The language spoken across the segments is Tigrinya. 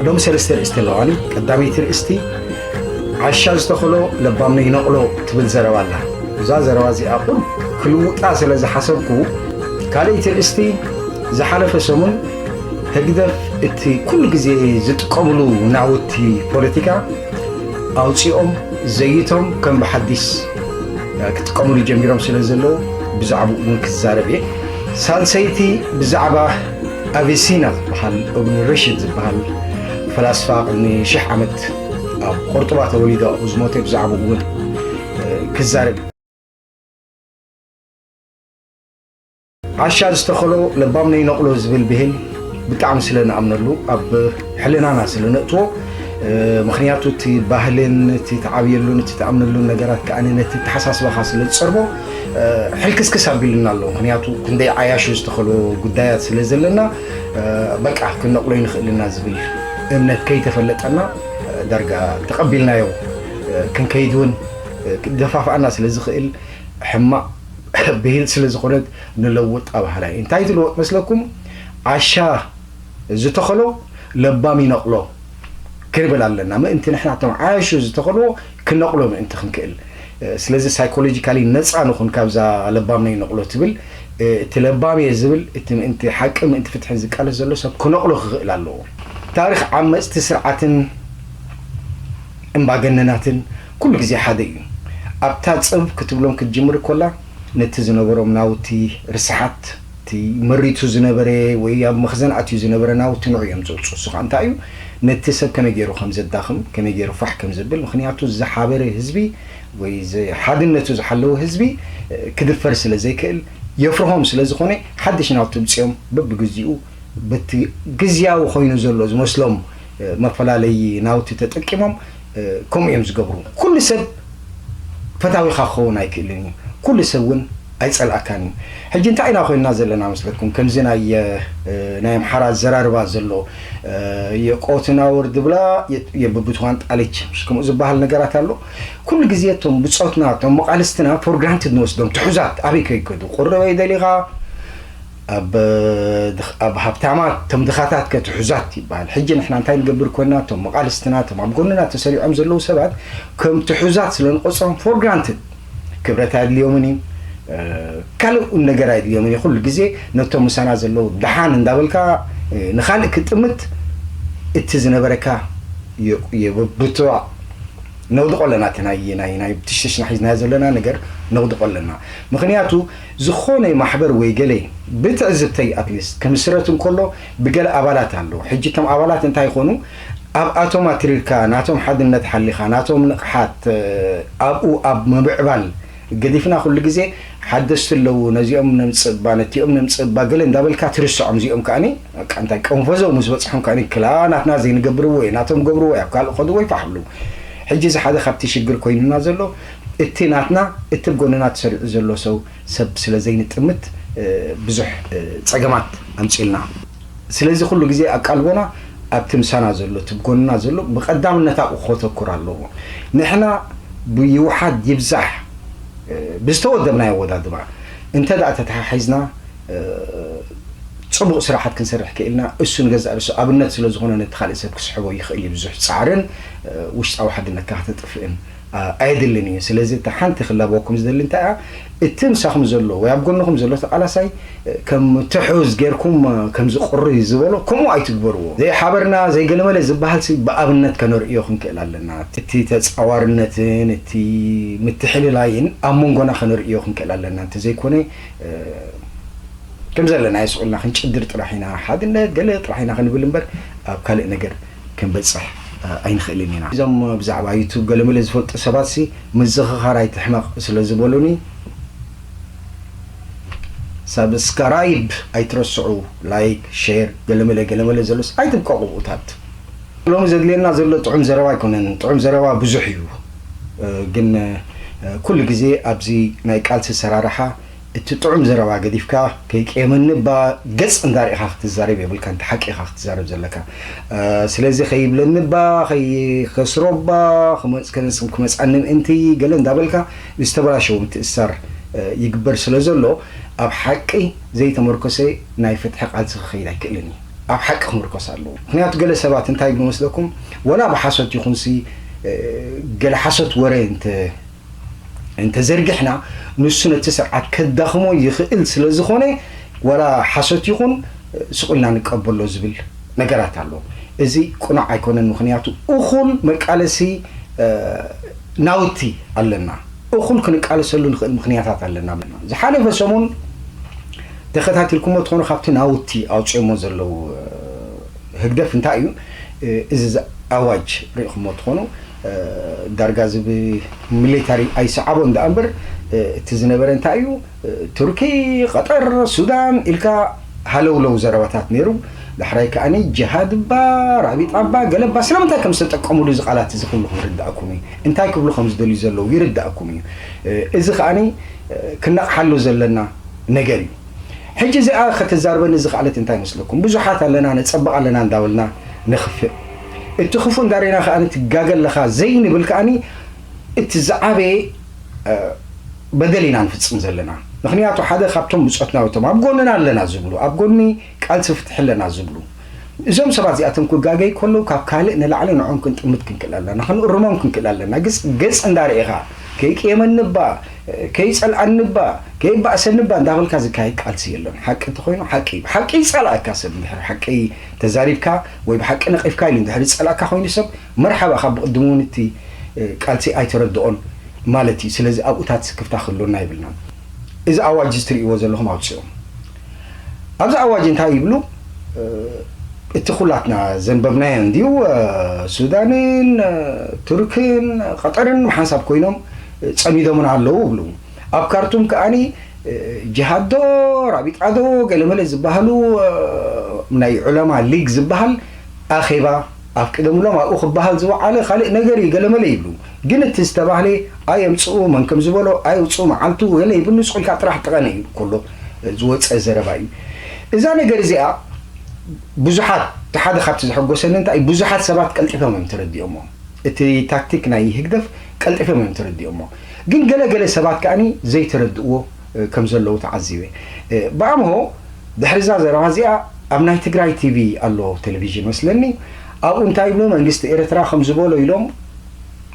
ሎም ሰለስተ ርእስቲ ኣለዋኒ። ቀዳመይቲ ርእስቲ፣ ዓሻ ዝተኸሎ ለባምነ ይነቕሎ ትብል ዘረባ ኣላ። እዛ ዘረባ እዚኣ ቁም ክልውጣ ስለ ዝሓሰብኩ፣ ካልኣይቲ ርእስቲ፣ ዝሓለፈ ሰሙን ህግደፍ እቲ ኩሉ ግዜ ዝጥቀምሉ ናውቲ ፖለቲካ ኣውፂኦም ዘይቶም ከም ብሓዲስ ክጥቀምሉ ጀሚሮም ስለ ዘለዉ ብዛዕባኡ እውን ክዛረብ እየ። ሳልሰይቲ ብዛዕባ ኣቪሲና ዝበሃል እብን ርሽድ ዝበሃል ፈላስፋ ቅድሚ ሽሕ ዓመት ኣብ ቆርጡባ ተወሊዱ ኣብኡ ዝሞተ ብዛዕባኡ እውን ክዛረብ እየ። ዓሻ ዝተኸሎ ለባም ነይነቕሎ ዝብል ብሂል ብጣዕሚ ስለ ንኣምነሉ ኣብ ሕልናና ስለ ነእትዎ፣ ምኽንያቱ እቲ ባህልን እቲ ትዓብየሉን እቲ ትኣምነሉን ነገራት ከኣ ነቲ ተሓሳስባኻ ስለ ዝጸርቦ ሕልክስክስ ኣቢሉና ኣሎ። ምኽንያቱ ክንደይ ዓያሹ ዝተኸሎ ጉዳያት ስለ ዘለና በቃ ክንነቕሎ ይንኽእል ኢና ዝብል እምነት ከይተፈለጠና ዳርጋ ተቐቢልናዮ ክንከይድ እውን ክደፋፍኣና ስለ ዝኽእል ሕማቕ ብሂል ስለ ዝኾነት ንለውጥ ኣባህላ እዩ። እንታይ ትልወጥ መስለኩም? ዓሻ ዝተኸሎ ለባም ይነቕሎ ክንብል ኣለና። ምእንቲ ንሕና እቶም ዓያሹ ዝተኸልዎ ክነቕሎ ምእንቲ ክንክእል። ስለዚ ሳይኮሎጂካሊ ነፃ ንኹን ካብዛ ለባም ነይነቕሎ ትብል። እቲ ለባም እየ ዝብል፣ እቲ ምእንቲ ሓቂ ምእንቲ ፍትሒ ዝቃለስ ዘሎ ሰብ ክነቕሎ ክኽእል ኣለዎ። ታሪኽ ዓመፅቲ ስርዓትን እምባገነናትን ኩሉ ግዜ ሓደ እዩ። ኣብታ ጽብ ክትብሎም ክትጅምር ኮላ ነቲ ዝነበሮም ናውቲ ርስሓት፣ እቲ መሪቱ ዝነበረ ወይ ኣብ መኽዘን ኣትዩ ዝነበረ ናውቲ ንዑ እዮም ዘውፅኡ። እሱ ከዓ እንታይ እዩ? ነቲ ሰብ ከመይ ገይሩ ከም ዘዳኽም፣ ከመይ ገይሩ ፋሕ ከም ዘብል፣ ምኽንያቱ ዝሓበረ ህዝቢ ወይ ዝ-፣ ሓድነቱ ዝሓለወ ህዝቢ ክድፈር ስለ ዘይክእል የፍርሆም ስለ ዝኾነ ሓድሽ ናውቲ ምፅኦም በብግዚኡ በቲ ግዝያዊ ኮይኑ ዘሎ ዝመስሎም መፈላለዪ ናውቲ ተጠቂሞም ከምኡ እዮም ዝገብሩ። ኩሉ ሰብ ፈታዊኻ ክኸውን ኣይክእልን እዩ። ኩሉ ሰብ እውን ኣይጸልኣካን እዩ። ሕጂ እንታይ ኢና ኮይንና ዘለና መስለኩም? ከምዚ ናይ ናይ ኣምሓራ ኣዘራርባ ዘሎ የቆትና ወርድ ብላ የብብትዋን ጣልች ምስ ከምኡ ዝበሃል ነገራት ኣሎ። ኩሉ ግዜ እቶም ብጾትና እቶም መቓልስትና ፎር ግራንትድ ንወስዶም ትሑዛት ኣበይ ከይከዱ ቁረበይ ደሊኻ ኣብ ኣብ ሃብታማት እቶም ድኻታት ከትሑዛት ይበሃል። ሕጂ ንሕና እንታይ ንገብር ኮና? እቶም መቓልስትና እቶም ኣብ ጎንና ተሰሪዖም ዘለዉ ሰባት ከም ትሑዛት ስለ ንቆፅሮም ፎር ግራንትድ ክብረት ኣድልዮምን እዩ። ካልእ ነገር ኣድልዮምን እዩ። ኩሉ ግዜ ነቶም ምሳና ዘለዉ ደሓን እንዳበልካ ንኻልእ ክጥምት እቲ ዝነበረካ የብትዋ ነውድቆ ኣለና። እቲ ናይ ናይ ናይ ብትሽትሽና ሒዝናዮ ዘለና ነገር ነውድቆ ኣለና። ምኽንያቱ ዝኾነ ማሕበር ወይ ገለ ብትዕዝብተይ ኣትሊስት ክምስረት እንከሎ ብገለ ኣባላት ኣሎ። ሕጂ እቶም ኣባላት እንታይ ይኾኑ? ኣብኣቶም ኣትሪርካ ናቶም ሓድነት ሓሊኻ ናቶም ንቕሓት ኣብኡ ኣብ ምምዕባል ገዲፍና ኩሉ ግዜ ሓደስቲ ኣለዉ ነዚኦም ነምፅእ እባ ነቲኦም ነምፅእ እባ ገለ እንዳበልካ ትርስዖም። እዚኦም ከኣኒ በቃ እንታይ ቀንፈዞ ምስ በፅሖም ከኣኒ ክላ ናትና ዘይንገብርዎ እዩ ናቶም ገብርዎ እዩ ኣብ ካልእ ከድዎ ይፋሕብሉ። ሕጂ እዚ ሓደ ካብቲ ሽግር ኮይኑና ዘሎ እቲ ናትና እቲ ብጎንና ተሰሪዑ ዘሎ ሰው ሰብ ስለ ዘይንጥምት ብዙሕ ፀገማት ኣምፅልና። ስለዚ ኩሉ ግዜ ኣቃልቦና ኣብቲ ምሳና ዘሎ እቲ ብጎንና ዘሎ ብቀዳምነት ኣብኡ ከተኩር ኣለዎ። ንሕና ብይውሓድ ይብዛሕ ብዝተወደብናዮ ኣወዳድባ እንተ ደኣ ተተሓሒዝና ፅቡቕ ስራሓት ክንሰርሕ ክኢልና እሱ ንገዛእ ርእሱ ኣብነት ስለ ዝኾነ ነቲ ካልእ ሰብ ክስሕቦ ይኽእል እዩ። ብዙሕ ፃዕርን ውሽጣዊ ሓድነትካ ከተጥፍእን ኣየድልን እዩ። ስለዚ እታ ሓንቲ ክላበወኩም ዝደሊ እንታይ እያ? እቲ ምሳኹም ዘሎ ወይ ኣብ ጎንኹም ዘሎ ተቓላሳይ ከም ትሑዝ ጌርኩም ከም ዝቕሪ ዝበሎ ከምኡ ኣይትግበርዎ። ዘይሓበርና ዘይገለመለ ዝበሃል ሲ ብኣብነት ከነርእዮ ክንክእል ኣለና። እቲ ተጻዋርነትን እቲ ምትሕልላይን ኣብ መንጎና ከነርእዮ ክንክእል ኣለና። እንተዘይኮነ ከም ዘለና የስቑልና ክንጭድር ጥራሕ ኢና፣ ሓድነት ገለ ጥራሕ ኢና ክንብል እምበር ኣብ ካልእ ነገር ክንበጽሕ ኣይንኽእልን ኢና። እዞም ብዛዕባ ዩቱብ ገለመለ ዝፈልጡ ሰባትሲ ምዝኽኻር ኣይትሕመቕ ስለ ዝበሉኒ ሳብስክራይብ ኣይትረስዑ፣ ላይክ፣ ሼር፣ ገለመለ ገለመለ ዘሎስ ኣይትብቀቑ ብኡታት። ሎሚ ዘድልየና ዘሎ ጥዑም ዘረባ ኣይኮነን። ጥዑም ዘረባ ብዙሕ እዩ፣ ግን ኩሉ ግዜ ኣብዚ ናይ ቃልሲ ሰራርሓ እቲ ጥዑም ዘረባ ገዲፍካ ከይቅየመኒ እባ ገጽ እንዳርኢኻ ክትዛረብ የብልካ፣ እንተ ሓቂ ኢኻ ክትዛረብ ዘለካ። ስለዚ ከይብለኒ እባ፣ ከይከስሮ እባ፣ ክመጽኣኒ ምእንቲ ገለ እንዳበልካ ዝተበላሸወ ምትእስሳር ይግበር ስለ ዘሎ ኣብ ሓቂ ዘይተመርኮሰ ናይ ፍትሒ ቃልሲ ክኸይድ ኣይክእልን እዩ። ኣብ ሓቂ ክምርኮስ ኣለዎ። ምክንያቱ ገለ ሰባት እንታይ ይመስለኩም፣ ወላ ብሓሶት ይኹንሲ፣ እ፣ ገለ ሓሶት ወረ እንተ እንተዘርጊሕና፣ ንሱ ነቲ ስርዓት ከዳኽሞ ይኽእል ስለ ዝኾነ፣ ዋላ ሓሶት ይኹን ስቕ ኢልና ንቀበሎ ዝብል ነገራት ኣሎ። እዚ ቅኑዕ ኣይኮነን። ምኽንያቱ እኹል መቃለሲ፣ እ፣ ናውቲ ኣለና። እኹል ክንቃለሰሉ ንኽእል ምኽንያታት ኣለና። ዝሓለፈ ሰሙን ተኸታቲልኩሞ ትኾኑ፣ ካብቲ ናውቲ ኣውፅኦሞ ዘለዉ፣ እ፣ ህግደፍ እንታይ እዩ? እ፣ እዚ ዝ-፣ ኣዋጅ ርኢኹሞ ትኾኑ፣ እ፣ ዳርጋ እዚ ብሚሊታሪ ኣይሰዓቦ እንዳ እምበር፣ እ፣ እቲ ዝነበረ እንታይ እዩ? እ፣ ቱርኪ፣ ቀጠር፣ ሱዳን ኢልካ ሃለውለው ዘረባታት ነይሩ። ዳሕራይ ከኣኒ ጅሃድ እባ፣ ራቢጣ እባ፣ ገለ እባ፣ ስለምንታይ ከም ዝተጠቀሙሉ እዚ ቃላት እዚ ኩሉ ክርዳእኩም እዩ። እንታይ ክብሉ ከም ዝደልዩ ዘለዉ ይርዳእኩም እዩ። እ፣ እዚ ከኣኒ፣ እ፣ ክነቕሓሉ ዘለና ነገር እዩ። ሕጂ እዚኣ ከተዛርበኒ ዝኸኣለት እንታይ ይመስለኩም? ብዙሓት ኣለና፣ ነጸብቕ ኣለና እንዳበልና ነኽፍእ። እቲ ክፉእ እንዳሬና ከኣ ትጋገ ኣለኻ ዘይንብል ከኣኒ እቲ ዝዓበየ፣ እ፣ በደል ኢና ንፍጽም ዘለና። ምኽንያቱ ሓደ ካብቶም ብጾትና እቶም ኣብ ጎንና ኣለና ዝብሉ፣ ኣብ ጎኒ ቃልሲ ፍትሒ ኣለና ዝብሉ፣ እዞም ሰባት እዚኣቶም ክጋገዩ ከለዉ ካብ ካልእ ንላዕሊ ንዕኦም ክንጥምት ክንክእል ኣለና፣ ክንእርሞም ክንክእል ኣለና። ግጽ-፣ ገጽ እንዳርኤኻ ከይቅየመኒ እባ፣ ከይጸልኣኒ እባ፣ ከይባእሰኒ እባ እንዳበልካ ዝካየድ ቃልሲ የለን። ሓቂ እንተኾይኑ ሓቂ እዩ። ሓቂ ይጸልኣካ ሰብ እንድሕር ሓቂ ተዛሪብካ ወይ ብሓቂ ነቒፍካ ኢሉ እንድሕር ዝጸልኣካ ኮይኑ ሰብ መርሓባ ካብ ብቕድሙ እውን እቲ፣ እ፣ ቃልሲ ኣይተረድኦን ማለት እዩ። ስለዚ ኣብኡታት ስክፍታ ክህልወና የብልናን። እዚ ኣዋጅ እዚ ትርእይዎ ዘለኹም ኣውፅኦም። ኣብዚ ኣዋጅ እንታይ ይብሉ? እ፣ እቲ ኩላትና ዘንበብናዮ እንድዩ፣ እ፣ ሱዳንን፣ እ፣ ቱርክን፣ ቀጠርን ሓንሳብ ኮይኖም፣ እ፣ ጸሚዶምና ኣለዉ ይብሉ። ኣብ ካርቱም ከኣኒ፣ እ፣ ጅሃዶ፣ ራቢጣዶ፣ ገለመለ ዝበሃሉ፣ እ፣ ናይ ዑለማ ሊግ ዝበሃል ኣኼባ ኣፍቂዶምሎም ኣብኡ ክበሃል ዝወዓለ ካልእ ነገር እዩ፣ ገለመለ ይብሉ። ግን እቲ ዝተባህለ ኣየምጽኡ፣ መን ከም ዝበሎ ኣየውጽኡ፣ መዓልቱ ገለ ይብሉ፣ ስቕ ኢልካ ጥራሕ ጥቀነ እዩ ኩሉ ዝወጸ ዘረባ እዩ። እዛ ነገር እዚኣ ብዙሓት፣ እቲ ሓደ ካብቲ ዘሐጎሰኒ እንታይ እዩ፣ ብዙሓት ሰባት ቀልጢፎም እዮም ተረዲኦሞ። እቲ ታክቲክ ናይ ህግደፍ ቀልጢፎም እዮም ተረዲኦሞ። ግን ገለ ገለ ሰባት ከኣኒ ዘይተረድእዎ፣ እ፣ ከም ዘለዉ ተዓዚበ። እ፣ ብኣምሆ ድሕሪ እዛ ዘረባ እዚኣ ኣብ ናይ ትግራይ ቲቪ ኣሎ ቴሌቪዥን መስለኒ፣ ኣብኡ እንታይ ይብሉ፣ መንግስቲ ኤርትራ ከም ዝበሎ ኢሎም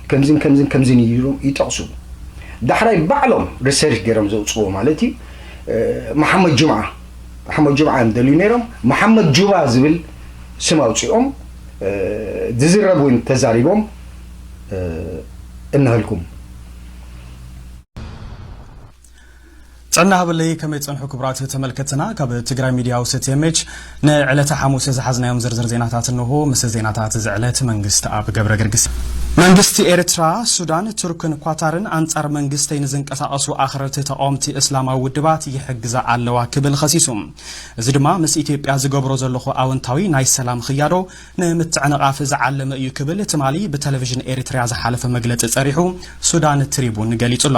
ከምዝን ከምዝን ከምዝን ኢሉ ይጠቕሱ። ዳሕራይ ባዕሎም ሪሰርች ገይሮም ዘውፅዎ ማለት እዩ። እ፣ መሓመድ ጁምዓ፣ መሓመድ ጁምዓ እዮም ደልዩ ነይሮም። መሓመድ ጁባ ዝብል ስም ኣውፂኦም፣ እ፣ ዝዝረብ እውን ተዛሪቦም፣ እ፣ እነሀልኩም። ጥዕና ሃበለይ፣ ከመይ ጸንሑ ክቡራት ተመልከትና? ካብ ትግራይ ሚድያ ሃውስ ቲ ኤም ኤች ንዕለተ ሓሙስ ዝሓዝናዮም ዝርዝር ዜናታት እንሆ። ምስ ዜናታት እዚ ዕለት መንግስቲ ኣብ ገብረ ገርግስ። መንግስቲ ኤርትራ፣ ሱዳን፣ ቱርክን ኳታርን ኣንጻር መንግስተይ ንዝንቀሳቐሱ ኣኽረርቲ ተቓወምቲ እስላማዊ ውድባት ይሕግዛ ኣለዋ ክብል ኸሲሱ። እዚ ድማ ምስ ኢትዮጵያ ዝገብሮ ዘለኹ ኣወንታዊ ናይ ሰላም ኽያዶ ንምትዕንቓፍ ዝዓለመ እዩ ክብል ትማሊ ብቴሌቪዥን ኤሪትሪያ ዝሓለፈ መግለጺ ጸሪሑ ሱዳን ትሪቡን ገሊጹ ኣሎ።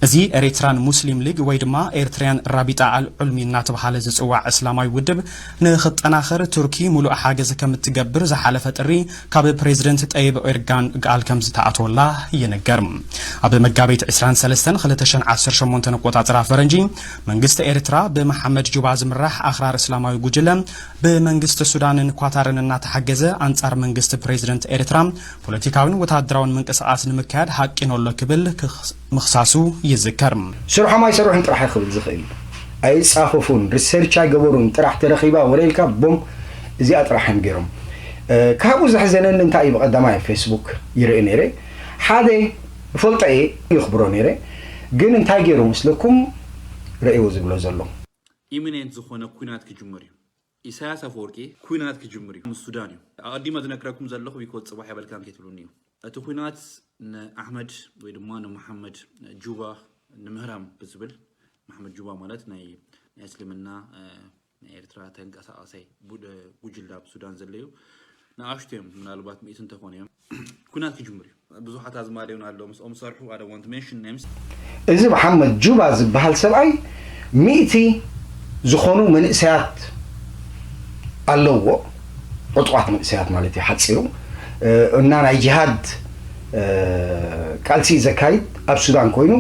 እዚ ኤሪትራን ሙስሊም ሊግ ወይ ድማ ኤሪትሪያን ራቢጣ ኣል ዑልሚ እናተባህለ ዝጽዋዕ እስላማዊ ውድብ ንኽጠናኸር ቱርኪ ሙሉእ ሓገዝ ከም እትገብር ዝሓለፈ ጥሪ ካብ ፕሬዚደንት ጠይብ ኤርጋን ቃል ከም ዝተኣተወላ ይንገር። ኣብ መጋቢት ዕስራን ሰለስተን ክልተ ሽሕን ዓሰርተ ሸሞንተን ኣቆጻጽራ ፈረንጂ መንግስቲ ኤርትራ ብመሓመድ ጁባ ዝምራሕ ኣኽራር እስላማዊ ጉጅለ ብመንግስቲ ሱዳንን ኳታርን እናተሓገዘ ኣንጻር መንግስቲ ፕሬዚደንት ኤርትራ ፖለቲካዊን ወተሃደራውን ምንቅስቓስ ንምክያድ ሃቂኑ ኣሎ ክብል ክኽ-፣ ምኽሳሱ ይዝከር። ስርሖም ኣይሰርሑን ጥራሕ እዩ ክብል ዝኽእል። ኣይጻፈፉን፣ ሪሰርች ኣይገበሩን፣ ጥራሕ ተረኺባ ወረ ኢልካ ቦም እዚኣ ጥራሕ እዮም ገይሮም። እ፣ ካብኡ ዘሕዘነኒ እንታይ እዩ፣ ብቐዳማይ ኣብ ፌስቡክ ይርኢ ነይረ። ሓደ እፈልጦ እየ፣ ይኽብሮ ነይረ። ግን እንታይ ገይሩ ምስለኩም ረእይዎ ዝብሎ ዘሎ? ኢሚኔንት ዝኾነ ኲናት ክጅምር እዩ። ኢሳያስ ኣፈወርቂ ኲናት ክጅምር እዩ። ምስ ሱዳን እዩ። ኣቐዲመ ዝነግረኩም ዘለኹ ቢኮዝ ጽባሕ የበልካን ከይትብሉኒ እዩ። እቲ ኲናት ንኣሕመድ ወይ ድማ ንመሓመድ ጁባ ንምህራም ብዝብል፣ መሓመድ ጁባ ማለት ናይ፣ ናይ እስልምና፣ እ፣ ናይ ኤርትራ ተንቀሳቓሳይ ቡድ-፣ ጉጅለ ኣብ ሱዳን ዘለዩ ንኣሽቱ እዮም፣ ምናልባት ሚእቲ እንተኾነ እዮም። ኲናት ክጅምር እዩ። ብዙሓት ኣዝማድ እውን ኣለዉ፣ ምስኦም ዝሰርሑ፣ I don't want to mention names። እዚ መሓመድ ጁባ ዝበሃል ሰብኣይ ሚእቲ ዝኾኑ መንእሰያት ኣለዎ፣ ዕጡቓት መንእሰያት ማለት እዩ ሓጺሩ፣ እ፣ እና ናይ ጅሃድ፣ እ፣ ቃልሲ ዘካይድ ኣብ ሱዳን ኮይኑ፣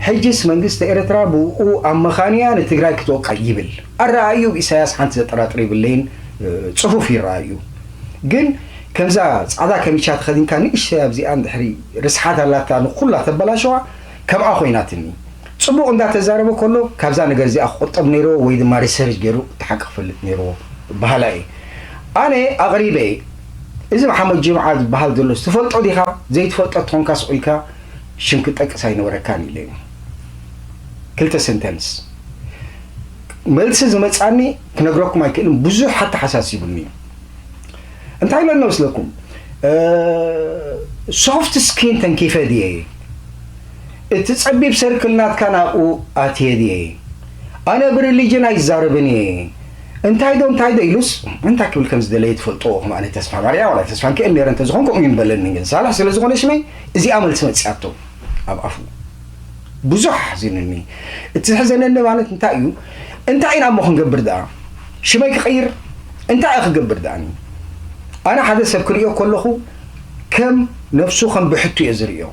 ሕጅስ መንግስቲ ኤርትራ ብኡ ኣመኻንያ ንትግራይ ክትወቅዕ ይብል። ኣረኣእዩ ብኢሳያስ ሓንቲ ዘጠራጥር የብለይን፣ ጽፉፍ ይረኣዩ። ግን ከምዛ ጻዕዳ ከሚቻ ተኸዲንካ ንእሽተይ ኣብዚኣ እንድሕሪ ርስሓት ኣላታ ንኹላ ተበላሸዋ ከምኣ ኮይናትኒ። ጽቡቕ እንዳተዛረበ ከሎ ካብዛ ነገር እዚኣ ክቑጠብ ነይርዎ ወይ ድማ ሪሰርች ገይሩ እቲ ሓቂ ክፈልጥ ነይርዎ በሃላይ እየ። ኣነ ኣቕሪበ እየ። እዚ መሓመድ ጅምዓ ዝበሃል ዘሎ ትፈልጦ ዲኻ? ዘይትፈልጦ ተኾንካ ስቕ ኢልካ ሽም ክጠቅስ ኣይነበረካን ኢለ። ክልተ ሰንተንስ መልሲ ዝመጻኒ ክነግረኩም ኣይክእልን። ብዙሕ ኣተሓሳሲቡኒ። እንታይ ኢለኒ መስለኩም? ሶፍት ስኪን ተንኪፈ ድየ? እቲ ጸቢብ ሰርክል ናትካ ናብኡ ኣትየ ድየ? ኣነ ብሪሊጅን ኣይዛረብን እየ። እንታይ ዶ እንታይ ዶ ኢሉስ እንታይ ክብል ከም ዝደለየ ትፈልጦ። ከም ኣነ ተስፋ ማርያ ዋላ ተስፋ ንክእል ነረ እንተዝኾን ከምኡ ይምበለኒ። ግን ሳላሕ ስለ ዝኾነ ሽመይ እዚኣ መልሲ መጽያቶ ኣብ ኣፉ። ብዙሕ ኣሕዚኑኒ። እቲ ዘሕዘነኒ ማለት እንታይ እዩ? እንታይ ኢና እሞ ክንገብር ደኣ? ሽመይ ክቕይር? እንታይ እየ ክገብር ደኣኒ? ኣነ ሓደ ሰብ ክርእዮ ከለኹ ከም ነፍሱ ከም ብሕቱ እየ ዝርእዮ።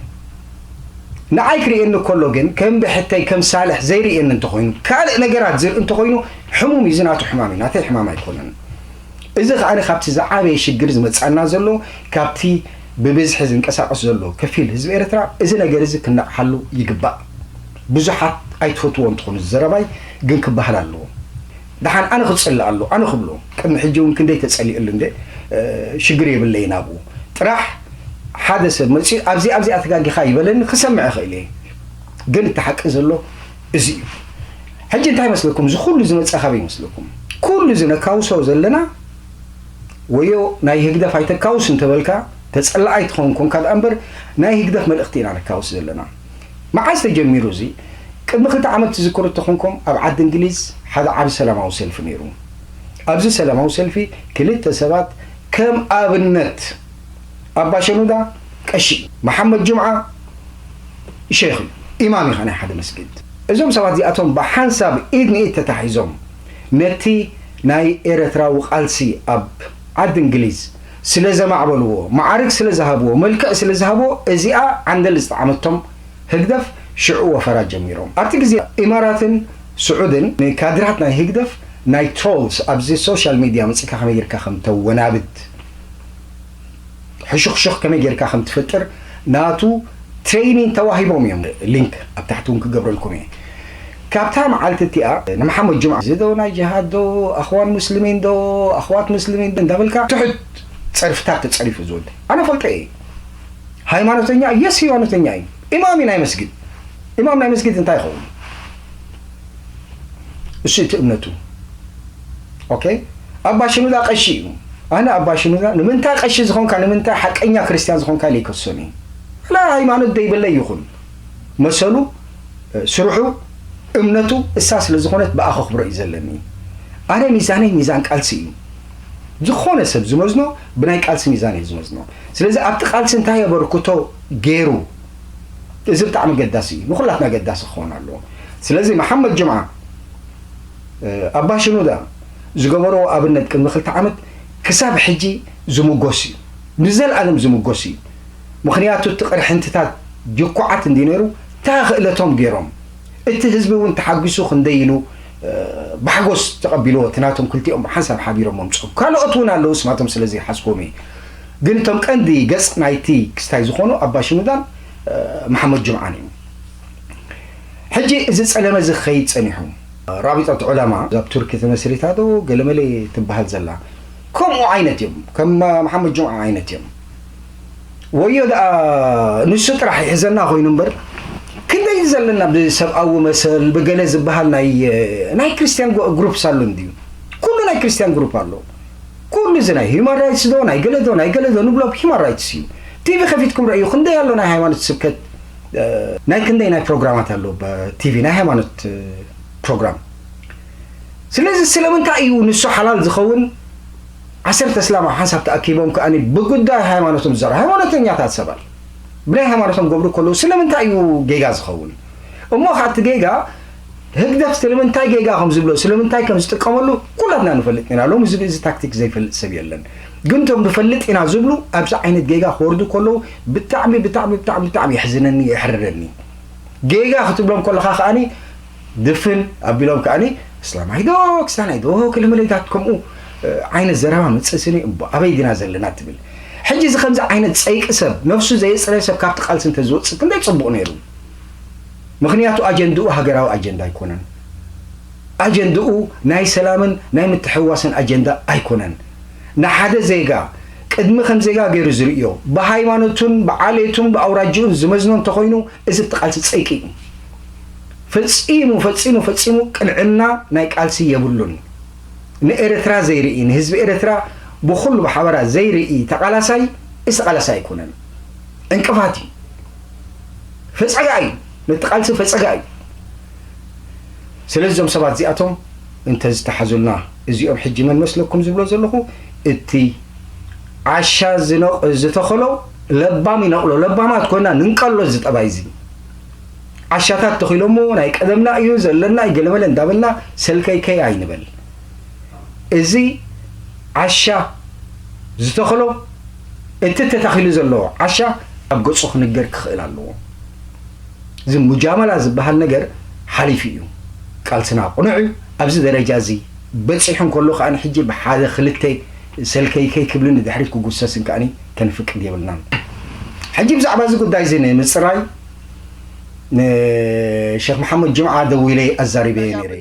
ንዓይ ክርእየኒ ከሎ ግን ከም ብሕተይ ከም ሳልሕ ዘይርእየኒ እንተኾይኑ ካልእ ነገራት ዝርኢ እንተኾይኑ ሕሙም እዩ። እዚ ናቱ ሕማም እዩ፣ ናተይ ሕማም ኣይኮነን። እዚ ከኣ ካብቲ ዝዓበየ ሽግር ዝመጻና ዘሎ ካብቲ ብብዝሒ ዝንቀሳቐስ ዘሎ ከፊል ህዝቢ ኤርትራ እዚ ነገር እዚ ክነቕሓሉ ይግባእ። ብዙሓት ኣይትፈትዎ እንትኾኑ ዘረባይ ግን ክበሃል ኣለዎ። ደሓን ኣነ ክጽልእ ኣሎ ኣነ ክብሎ ቅድሚ ሕጂ እውን ክንደይ ተጸሊእሉ እንደ ሽግር የብለይን ኣብኡ ጥራሕ ሓደ ሰብ መጺኡ ኣብዚ ኣብዚኣ ተጋጊኻ ይበለኒ ክሰምዕ ይኽእል እየ። ግን እቲ ሓቂ ዘሎ እዚ እዩ። ሕጂ እንታይ መስለኩም? እዚ ኩሉ ዝመጸ ካበይ መስለኩም? ኩሉ እዚ ነካውሶ ዘለና ወዮ ናይ ህግደፍ ኣይተካውስ እንተበልካ ተጸላኣይ ትኸውን ኮንካ ደኣ እምበር ናይ ህግደፍ መልእኽቲ ኢና ነካውስ ዘለና። መዓዝ ተጀሚሩ እዚ? ቅድሚ ክልተ ዓመት ትዝክሩ እንተኾንኩም ኣብ ዓዲ እንግሊዝ ሓደ ዓቢ ሰላማዊ ሰልፊ ነይሩ። ኣብዚ ሰላማዊ ሰልፊ ክልተ ሰባት ከም ኣብነት ኣባ ሸኑዳ ቀሺ፣ መሓመድ ጁምዓ ሸይኽ እዩ፣ ኢማም እዩ ናይ ሓደ መስጊድ። እዞም ሰባት እዚኣቶም ብሓንሳብ ኢድ ንኢድ ተታሒዞም ነቲ ናይ ኤረትራዊ ቃልሲ ኣብ ዓዲ እንግሊዝ ስለ ዘማዕበልዎ፣ መዓርግ ስለ ዝሃብዎ፣ መልክዕ ስለ ዝሃብዎ፣ እዚኣ ዓንደል ዝጠዓመቶም ህግደፍ ሽዑ ወፈራ ጀሚሮም። ኣብቲ ግዜ ኢማራትን ስዑድን ንካድራት ናይ ህግደፍ ናይ ትሮልስ ኣብዚ ሶሻል ሚድያ መጺእካ ከመይ ጌርካ ከም ተወናብድ ሕሹኽሹኽ ከመይ ጌርካ ከም ትፈጥር ናቱ ትሬይኒንግ ተዋሂቦም እዮም። ሊንክ ኣብ ታሕቲ እውን ክገብረልኩም እየ። ካብታ መዓልቲ እቲኣ ንመሓመድ ጁምዓ እዚ ዶ ናይ ጅሃድ ዶ ኣኽዋን ሙስሊሚን ዶ ኣኽዋት ሙስሊሚን ዶ እንዳበልካ ትሑት ጸርፍታት ተጸሪፉ ዝወደ ኣነ ፈልጠ እየ። ሃይማኖተኛ የስ ሃይማኖተኛ እዩ። ኢማም እዩ ናይ መስጊድ። ኢማም ናይ መስጊድ እንታይ ይኸውን? እሱ እቲ እምነቱ። ኦኬ ኣባ ሽኑዳ ቀሺ እዩ። ኣነ ኣባ ሽኑዳ ንምንታይ ቀሺ ዝኾንካ ንምንታይ ሓቀኛ ክርስትያን ዝኾንካ ኢለ ይከሶን እዩ። ዋላ ሃይማኖት ደይብለይ ይኹን መሰሉ ስርሑ እምነቱ እሳ ስለ ዝኾነት ብኣ ከኽብሮ እዩ ዘለኒ። ኣነ ሚዛነይ ሚዛን ቃልሲ እዩ። ዝኾነ ሰብ ዝመዝኖ ብናይ ቃልሲ ሚዛን እዩ ዝመዝኖ። ስለዚ ኣብቲ ቃልሲ እንታይ የበርክቶ ገይሩ እዚ ብጣዕሚ ገዳሲ እዩ። ንኹላትና ገዳሲ ክኸውን ኣለዎ። ስለዚ መሓመድ ጅምዓ ኣባ ሽኑዳ ዝገበርዎ ኣብነት ቅድሚ ክልተ ዓመት ክሳብ ሕጂ ዝምጎስ እዩ። ንዘለኣለም ዝምጎስ እዩ። ምኽንያቱ እቲ ቅርሕንትታት ጅኩዓት እንዲ ነይሩ እታ ክእለቶም ገይሮም እቲ ህዝቢ እውን ተሓጒሱ ክንደይ ኢሉ ብሓጎስ ተቐቢልዎ እቲ ናቶም ክልቲኦም ብሓንሳብ ሓቢሮም መምፅኦም ካልኦት እውን ኣለዉ ስማቶም ስለ ዘይሓዝክዎም እየ። ግን እቶም ቀንዲ ገፅ ናይቲ ክስታይ ዝኾኑ ኣባ ሽኑዳን መሓመድ ጅምዓን እዩ። ሕጂ እዚ ጸለመ እዚ ክኸይድ ጸኒሑ። ራቢጠት ዑለማ ኣብ ቱርኪ ተመስሪታ ዶ ገለመለ ትበሃል ዘላ ከምኡ ዓይነት እዮም ከም መሓመድ ጁምዓ ዓይነት እዮም። ወዮ ደኣ ንሱ ጥራሕ ይሕዘና ኮይኑ እምበር ክንደይ ዘለና ብሰብኣዊ መሰል ብገለ ዝበሃል ናይ ናይ ክርስቲያን ግሩፕስ ኣሎ እንድዩ። ኩሉ ናይ ክርስቲያን ግሩፕ ኣሎ። ኩሉ እዚ ናይ ሂማን ራይትስ ዶ ናይ ገለ ዶ ናይ ገለ ዶ ንብሎ ሂማን ራይትስ እዩ። ቲቪ ከፊትኩም ረእዩ ክንደይ ኣሎ ናይ ሃይማኖት ስብከት ናይ ክንደይ ናይ ፕሮግራማት ኣሎ ቲቪ ናይ ሃይማኖት ፕሮግራም። ስለዚ ስለምንታይ እዩ ንሱ ሓላል ዝኸውን? ዓሰርተ እስላም ኣብ ሓንሳብ ተኣኪቦም ከኣ ብጉዳይ ሃይማኖቶም ዝዛረቡ ሃይማኖተኛታት ሰባት ብናይ ሃይማኖቶም ገብሩ ከለዉ ስለምንታይ እዩ ጌጋ ዝኸውን? እሞ ከኣ እቲ ጌጋ ህግደፍ ስለምንታይ ጌጋ ከም ዝብሎ ስለምንታይ ከም ዝጥቀመሉ ኩላትና ንፈልጥ ኢና። ሎሚ እዚ ብዚ ታክቲክ ዘይፈልጥ ሰብ የለን። ግን እቶም ንፈልጥ ኢና ዝብሉ ኣብዚ ዓይነት ጌጋ ክወርዱ ከለዉ ብጣዕሚ ብጣዕሚ ብጣዕሚ ብጣዕሚ የሕዝነኒ የሕርረኒ። ጌጋ ክትብሎም ከለኻ ከኣኒ ድፍን ኣቢሎም ከኣኒ እስላማይ ዶ ክስታናይ ዶ ክልምልዳት ከምኡ ዓይነት ዘረባ መፅእ ስኒ እምቦ ኣበይ ዲና ዘለና ትብል። ሕጂ እዚ ከምዚ ዓይነት ፀይቂ ሰብ፣ ነፍሱ ዘየፅረየ ሰብ ካብቲ ቃልሲ እንተዝወፅእ ክንደይ ፅቡቕ ነይሩ። ምኽንያቱ ኣጀንድኡ ሃገራዊ ኣጀንዳ ኣይኮነን። ኣጀንድኡ ናይ ሰላምን ናይ ምትሕውዋስን ኣጀንዳ ኣይኮነን። ንሓደ ዜጋ ቅድሚ ከም ዜጋ ገይሩ ዝርእዮ፣ ብሃይማኖቱን ብዓሌቱን ብኣውራጅኡን ዝመዝኖ እንተኾይኑ፣ እዚ እቲ ቃልሲ ፀይቂ እዩ። ፈጺሙ ፈጺሙ ፈጺሙ ቅንዕና ናይ ቃልሲ የብሉን። ንኤርትራ ዘይርኢ፣ ንህዝቢ ኤርትራ ብኹሉ ብሓበራ ዘይርኢ ተቓላሳይ፣ እዚ ተቓላሳይ ኣይኮነን። ዕንቅፋት እዩ። ፈጸጋ እዩ። ነቲ ቃልሲ ፈጸጋ እዩ። ስለዚ እዞም ሰባት እዚኣቶም እንተዝተሓዙልና፣ እዚኦም ሕጂ መን መስለኩም ዝብሎ ዘለኹ፣ እቲ ዓሻ ዝነቕ-፣ ዝተኸሎ ለባም ይነቕሎ። ለባማት ኮይና ንንቀሎ እዚ ጠባይ እዚ። ዓሻታት ተኺሎሞ ናይ ቀደምና እዩ ዘለና እዩ ገለመለ እንዳበልና ሰልከይከይ ኣይንበል። እዚ ዓሻ ዝተኸሎ፣ እቲ ተተኺሉ ዘሎ ዓሻ ኣብ ገጹ ክንገር ክኽእል ኣለዎ። እዚ ሙጃመላ ዝበሃል ነገር ሓሊፉ እዩ። ቃልስና ቅኑዕ እዩ። ኣብዚ ደረጃ እዚ በጺሑ እንከሎ ከኣ ሕጂ ብሓደ ክልተ ሰልከይከይ ክብልን ንድሕሪት ክጉሰስን ከኣ ከንፍቅድ የብልናን። ሕጂ ብዛዕባ እዚ ጉዳይ እዚ ንምጽራይ ንሼክ መሓመድ ጅምዓ ደዊለ ኣዛሪበዮ ነይረ።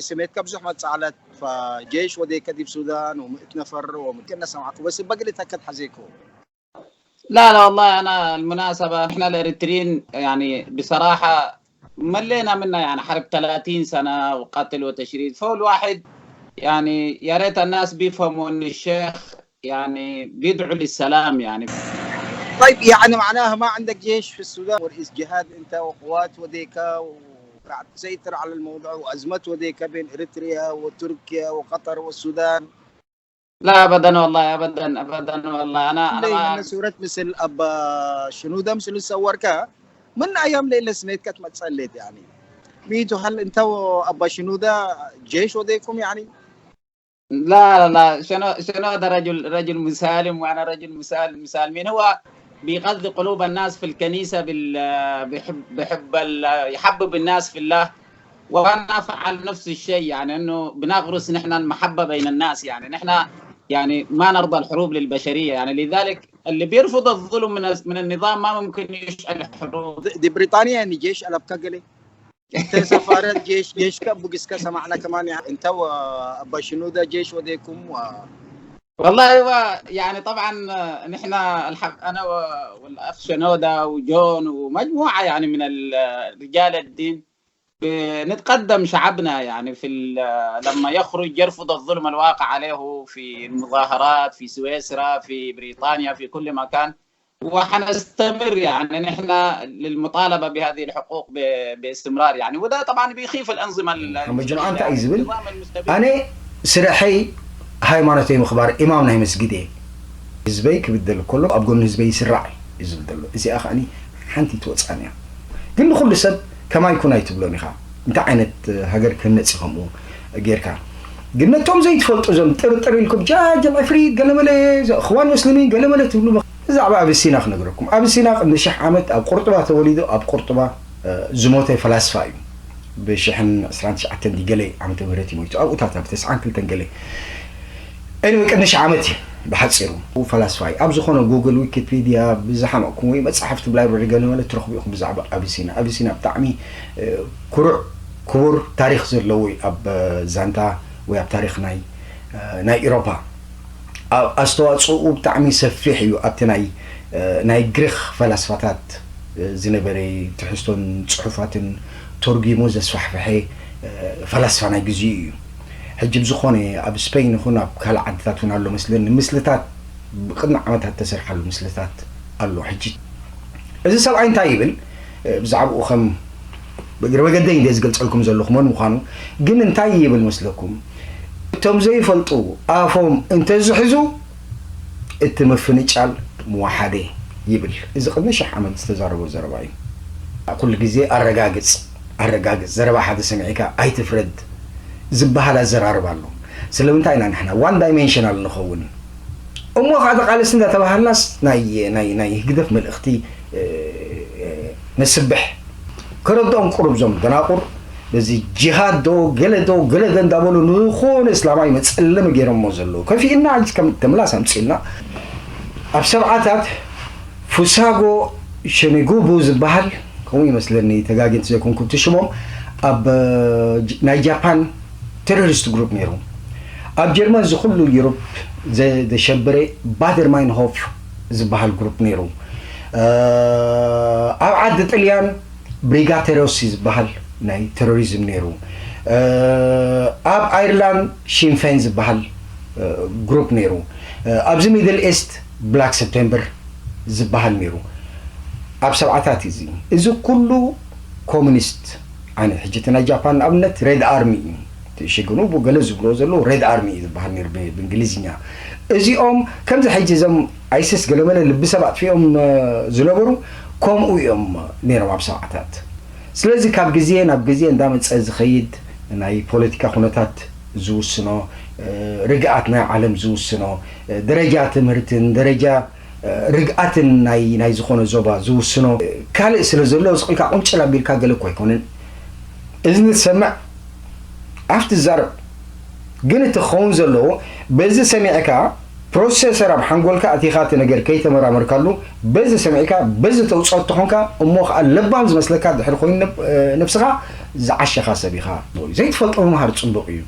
ስሜትካ ብዙሕ መጻዕለት ፋ ጄሽ ወዴከ ዲብ ሱዳን ወምእት ነፈር ወምእት ነሰማዕኩ በስ በግሊ ተከት ሓዜኩ لا لا والله أنا المناسبة إحنا الإريتريين يعني بصراحة ملينا منها يعني حرب ثلاثين سنة وقتل وتشريد فهو الواحد يعني يا ريت الناس بيفهموا إن الشيخ يعني بيدعو للسلام يعني طيب يعني معناها ما عندك جيش في السودان ورئيس جهاد انت وقوات وديكا وقاعد تسيطر على الموضوع وازمات وديكا بين اريتريا وتركيا وقطر والسودان لا ابدا والله ابدا ابدا والله انا انا لي ما من سورة مثل ابا شنودة مثل صوركا من ايام ليلة سنيت كانت متصليت يعني ميتوا هل انت وابا شنودة جيش وديكم يعني لا لا لا شنو شنو هذا رجل رجل مسالم وانا رجل مسالم مسالمين هو بيغذي قلوب الناس في الكنيسة بال بيحب بيحب ال يحبب الناس في الله وانا افعل نفس الشيء يعني انه بنغرس نحن المحبة بين الناس يعني نحن يعني ما نرضى الحروب للبشرية يعني لذلك اللي بيرفض الظلم من من النظام ما ممكن يشعل حروب دي بريطانيا يعني جيش الابكا قلي انت سفارة جيش جيش كبوك اسكا سمعنا كمان يعني انت وابا شنودة جيش وديكم و والله هو يعني طبعا نحن الحق انا و- والاخ شنودة وجون ومجموعة يعني من ال- رجال الدين بنتقدم شعبنا يعني في ال- لما يخرج يرفض الظلم الواقع عليه في المظاهرات في سويسرا في بريطانيا في كل مكان وحنستمر يعني نحن للمطالبة بهذه الحقوق ب- باستمرار يعني وده طبعا بيخيف الأنظمة ال- መሓመድ ጅምዓ እንታይ እዩ المستبدة ዝብል? النظام المستبد ኣነ ስርሐይ ሃይማኖተይ ምኽባር ኢማም ናይ መስጊድ እየ። ህዝበይ ክብደል ከሎ ኣብ ጎኒ ህዝበይ ይስራዕ እዩ ዝብል ዘሎ። እዚኣ ከዓኒ ሓንቲ ትወፅኣን እያ። ግን ንኹሉ ሰብ ከማይ ኩን ኣይትብሎን ኢኻ። እንታይ ዓይነት ሃገር ክህነፅ እዩ ከምኡ ጌርካ? ግን ነቶም ዘይትፈልጡ እዞም ጥርጥር ኢልኩም ጃጀል ዕፍሪት ገለመለ እኽዋን ሙስሊሚን ገለመለ ትብሉ ብዛዕባ ኣቢሲና ክነግረኩም። ኣቢሲና ቅድሚ ሽሕ ዓመት ኣብ ቁርጥባ ተወሊዱ ኣብ ቁርጥባ ዝሞተ ፈላስፋ እዩ። ብሽሕን ዕስራን ትሽዓተን ድዩ ገለ ዓመተ ምህረት እዩ ሞይቱ ኣብኡታት ኣብ ተስዓን ክልተን ገለ anyway ቅድሚ ሽሕ ዓመት እዩ ብሓፂሩ ፈላስፋ እዩ ኣብ ዝኾነ ጉግል ዊኪፒድያ ብዝሓመቕኩም ወይ መፅሓፍቲ ብላይብረሪ ገለ ማለት ትረኽቡ ኢኹም ብዛዕባ ኣቢሲና ኣቢሲና ብጣዕሚ ኩሩዕ ክቡር ታሪክ ዘለዎ እዩ ኣብ ዛንታ ወይ ኣብ ታሪክ ናይ ናይ ኢሮፓ ኣስተዋፅኡ ብጣዕሚ ሰፊሕ እዩ ኣብቲ ናይ ናይ ግሪክ ፈላስፋታት ዝነበረ ትሕዝቶን ፅሑፋትን ተርጒሙ ዘስፋሕፈሐ ፈላስፋ ናይ ግዜኡ እዩ። ሕጂ ብዝኾነ ኣብ ስፔን ይኹን ኣብ ካልእ ዓድታት እውን ኣሎ መስለኒ ምስልታት ብቅድሚ ዓመታት ተሰርሓሉ ምስልታት ኣሎ። ሕጂ እዚ ሰብኣይ እንታይ ይብል ብዛዕባኡ ከም ብእግሪ መገደይ እንደ ዝገልፀልኩም ዘለኹ መን ምዃኑ ግን እንታይ ይብል መስለኩም? እቶም ዘይፈልጡ ኣፎም እንተዝሕዙ እቲ ምፍንጫል ምወሓደ ይብል። እዚ ቅድሚ ሽሕ ዓመት ዝተዛረቦ ዘረባ እዩ። ኩሉ ግዜ ኣረጋግፅ ኣረጋግፅ ዘረባ ሓደ ሰሚዕካ ኣይትፍረድ ዝበሃል ኣዘራርባ ኣሎ። ስለምንታይ ኢና ንሕና one dimensional ንኸውን? እሞ ከዓ ተቃለስቲ እንዳተባሃልናስ ናይ ናይ ናይ ህግደፍ መልእኽቲ ነስብሕ። ከረድኦም ቁሩብ ዞም ደናቁር በዚ ጂሃድ ዶ ገለ ዶ ገለ ዶ እንዳበሉ ንዝኾነ እስላማይ መፀለሚ ገይሮሞ ዘለዉ። ከፊእና ሕጂ ከም ተምላስ ኣምፅእልና። ኣብ ሰብዓታት ፉሳጎ ሸሚጉቡ ዝበሃል፣ ከምኡ ይመስለኒ ተጋጊንቲ ዘይኮንኩ እቲ ሽሞም፣ ኣብ ናይ ጃፓን ቴሮሪስት ግሩፕ ነይሩ። ኣብ ጀርመን ዝኹሉ ዩሮፕ ዘሸበረ ባደር ማይንሆፍ ዝበሃል ግሩፕ ነይሩ። ኣብ ዓዲ ጥልያን ብሪጋቴሮሲ ዝበሃል ናይ ቴሮሪዝም ነይሩ። ኣብ ኣይርላንድ ሺንፌን ዝበሃል ግሩፕ ነይሩ። ኣብዚ ሚድል ኢስት ብላክ ሰፕቴምበር ዝበሃል ነይሩ። ኣብ ሰብዓታት እዚ እዚ ኩሉ ኮሚኒስት ዓይነት ሕጂ እቲ ናይ ጃፓን ንኣብነት ሬድ ኣርሚ እዩ። እቲ ሽግኑ ብኡ ገለ ዝብልዎ ዘለዉ ሬድ ኣርሚ እዩ ዝበሃል ነይሩ ብ- ብእንግሊዝኛ። እዚኦም ከምዚ ሕጂ እዞም ኣይስስ ገለመለ ልቢ ሰብ ኣጥፊኦም ዝነበሩ ከምኡ እዮም ነይሮም ኣብ ሰብዓታት። ስለዚ ካብ ግዜ ናብ ግዜ እንዳመፀ ዝኸይድ ናይ ፖለቲካ ኩነታት ዝውስኖ፣ ርግኣት ናይ ዓለም ዝውስኖ፣ ደረጃ ትምህርትን ደረጃ ርግኣትን ናይ ናይ ዝኾነ ዞባ ዝውስኖ ካልእ ስለ ዘሎ ዝቕልካ ቁንጭል ኣቢልካ ገለ እኮ ኣይኮነን። እዝኒ ትሰምዕ ኣፍ ትዛረብ። ግን እቲ ክኸውን ዘለዎ በዚ ሰሚዕካ ፕሮሰሰር ኣብ ሓንጎልካ ኣቲኻ እቲ ነገር ከይተመራመርካሉ በዚ ሰሚዕካ በዚ ተውፅኦ ተኾንካ እሞ ከዓ ለባም ዝመስለካ ድሕሪ ኮይኑ ነብ- ነብስኻ ዝዓሸኻ ሰብ ኢኻ። ዘይትፈልጦ ምምሃር ፅቡቕ እዩ።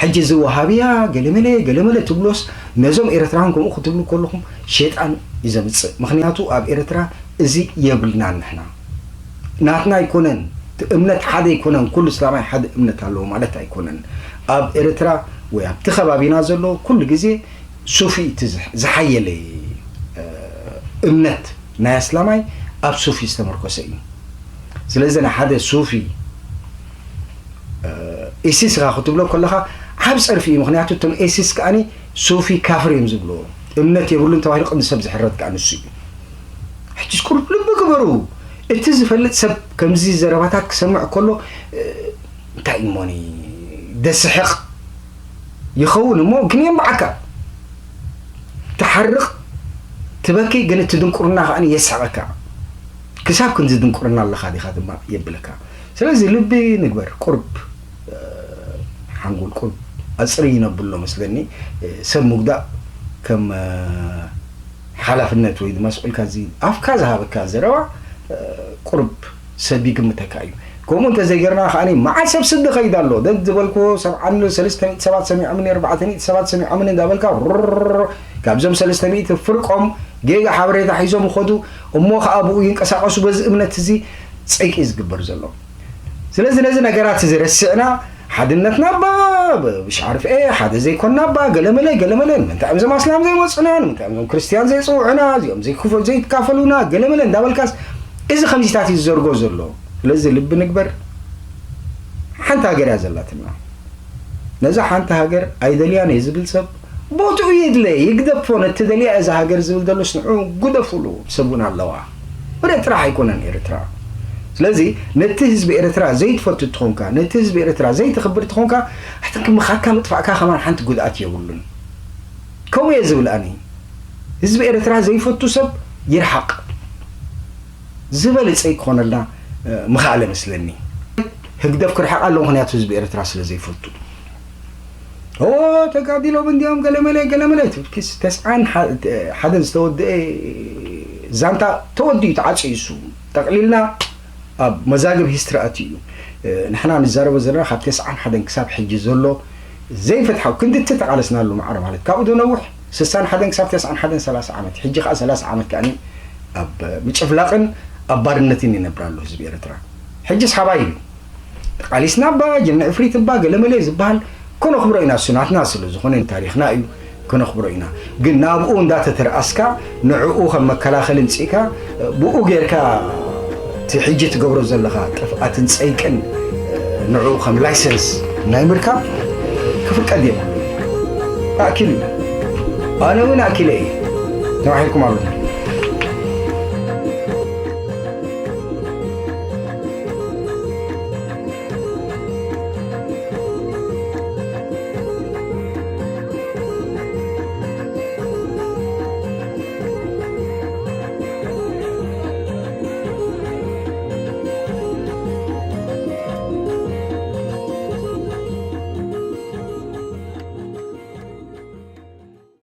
ሕጂ እዚ ወሃብያ ገለመለ ገለመለ ትብሎስ ነዞም ኤርትራውያን ከምኡ ክትብሉ ከለኹም ሸይጣን እዩ ዘምፅእ። ምክንያቱ ኣብ ኤርትራ እዚ የብልናን ንሕና ናትና ኣይኮነን። እቲ እምነት ሓደ ኣይኮነን። ኩሉ እስላማይ ሓደ እምነት ኣለዎ ማለት ኣይኮነን። ኣብ ኤርትራ ወይ ኣብቲ ከባቢና ዘሎ ኩሉ ግዜ ሱፊ እቲ ዝሕ- ዝሓየለ እምነት ናይ ኣስላማይ ኣብ ሱፊ ዝተመርኮሰ እዩ። ስለዚ ንሓደ ሱፊ ኢሲስ ኢኻ ክትብሎ ከለኻ ዓብ ፀርፊ እዩ። ምክንያቱ እቶም ኤሲስ ከኣኒ ሱፊ ካፍር እዮም ዝብልዎ። እምነት የብሉን ተባሂሉ ቅዲ ሰብ ዝሕረድ ከኣ ንሱ እዩ። ሕጅስ ቁሩብ ልቢ ግበሩ። እቲ ዝፈልጥ ሰብ ከምዚ ዘረባታት ክሰምዕ ከሎ እንታይ እሞኒ ደስሕቕ ይኸውን እሞ ግን የንብዓካ ትሓርቕ ትበኪ ግን እቲ ድንቁርና ከኣ የስሕቐካ። ክሳብ ክንዚ ድንቁርና ኣለኻ ዲኻ ድማ የብለካ። ስለዚ ልቢ ንግበር። ቁርብ ሓንጎል ቁርብ ኣፅሪ ይነብሎ መስለኒ። ሰብ ምጉዳእ ከም ሓላፍነት ወይ ድማ ስቕ ኢልካ እዚ ኣፍካ ዝሃበካ ዘረባ ቁርብ ሰብ ይግምተካ እዩ። ከምኡ እንተዘይገርና ከኣ መዓት ሰብ ስዲ ከይድ ኣሎ። ደድ ዝበልኩዎ ሰብ ዓንዶ ሰለስተ ሚእቲ ሰባት ሰሚዖምኒ፣ ኣርባዕተ ሚእቲ ሰባት ሰሚዖምኒ እንዳበልካ ሩር ካብዞም ሰለስተ ሚእቲ ፍርቆም ጌጋ ሓበሬታ ሒዞም ይኸዱ እሞ ከኣ ብኡ ይንቀሳቐሱ። በዚ እምነት እዚ ጸይቂ እዩ ዝግበር ዘሎ። ስለዚ ነዚ ነገራት እዚ ረሲዕና ሓድነትና እባ ብሻዕርፍኤ ሓደ ዘይኮንና እባ ገለመለ ገለመለ ንምንታይ እዮም እዞም ኣስላም ዘይመፁና ንምንታይ እዮም እዞም ክርስትያን ዘይፅውዑና እዚኦም ዘይክፈ- ዘይካፈሉና ገለመለ እንዳበልካስ እዚ ከምዚታት እዩ ዝዘርጎ ዘሎ። ስለዚ ልቢ ንግበር። ሓንቲ ሃገር እያ ዘላትና። ነዛ ሓንቲ ሃገር ኣይደልያን እየ ዝብል ሰብ ቦትኡ ይድለ ይግደፎ። ነቲ ደልያ እዛ ሃገር ዝብል ዘሎስ ንዑ ግደፉሉ። ሰብ እውን ኣለዋ። ወደ ጥራሕ ኣይኮነን ኤርትራ። ስለዚ ነቲ ህዝቢ ኤርትራ ዘይትፈቱ ትኾንካ፣ ነቲ ህዝቢ ኤርትራ ዘይትኽብር ትኾንካ፣ ኣሕተንክ ምኻድካ ምጥፋእካ ከማን ሓንቲ ጉድኣት የብሉን። ከምኡ እየ ዝብል ኣነ። ህዝቢ ኤርትራ ዘይፈቱ ሰብ ይርሓቕ። ዝበለጸ ክኾነልና ምኽኣለ መስለኒ። ህግደፍ ክርሕቕ ኣሎ ምኽንያቱ ህዝቢ ኤርትራ ስለ ዘይፈቱ። ኦ ተጋዲሎም እንዲኦም ገለመለ ገለመለ ትብኪስ ተስዓን ሓደን ዝተወደአ ዛንታ ተወዲኡ ተዓፂዩ እሱ ጠቕሊልና ኣብ መዛግብ ሂስትሪ ኣትዩ እዩ። ንሕና ንዛረቦ ዘለና ካብ ተስዓን ሓደን ክሳብ ሕጂ ዘሎ ዘይፍትሓዊ ክንድቲ ተቓለስናሉ ማዕረ ማለት ካብኡ ዶ ነውሕ ስሳን ሓደን ክሳብ ተስዓን ሓደን ሰላሳ ዓመት ሕጂ ከዓ ሰላሳ ዓመት ከኣኒ ኣብ ምጭፍላቕን ኣብ ባርነትን ይነብር ኣሎ ህዝቢ ኤርትራ። ሕጂስ ሓባይቢ ተቓሊስና እባ ጅምዒ እፍሪት እባ ገለመለ ዝበሃል ከነኽብሮ ኢና። እሱ ናትና ስለ ዝኾነ ታሪኽና እዩ ከነኽብሮ ኢና። ግን ናብኡ እንዳተተርኣስካ ንዕኡ ከም መከላኸሊ ምፅእካ ብኡ ጌርካ እቲ ሕጂ ትገብሮ ዘለኻ ጥፍኣትን ፀይቅን ንዕኡ ከም ላይሰንስ ናይ ምርካብ ክፍቀድ የብሉ። ኣእኪሉ እዩ። ኣነ እውን ኣእኪለ እየ ተባሂልኩም ኣለኹም።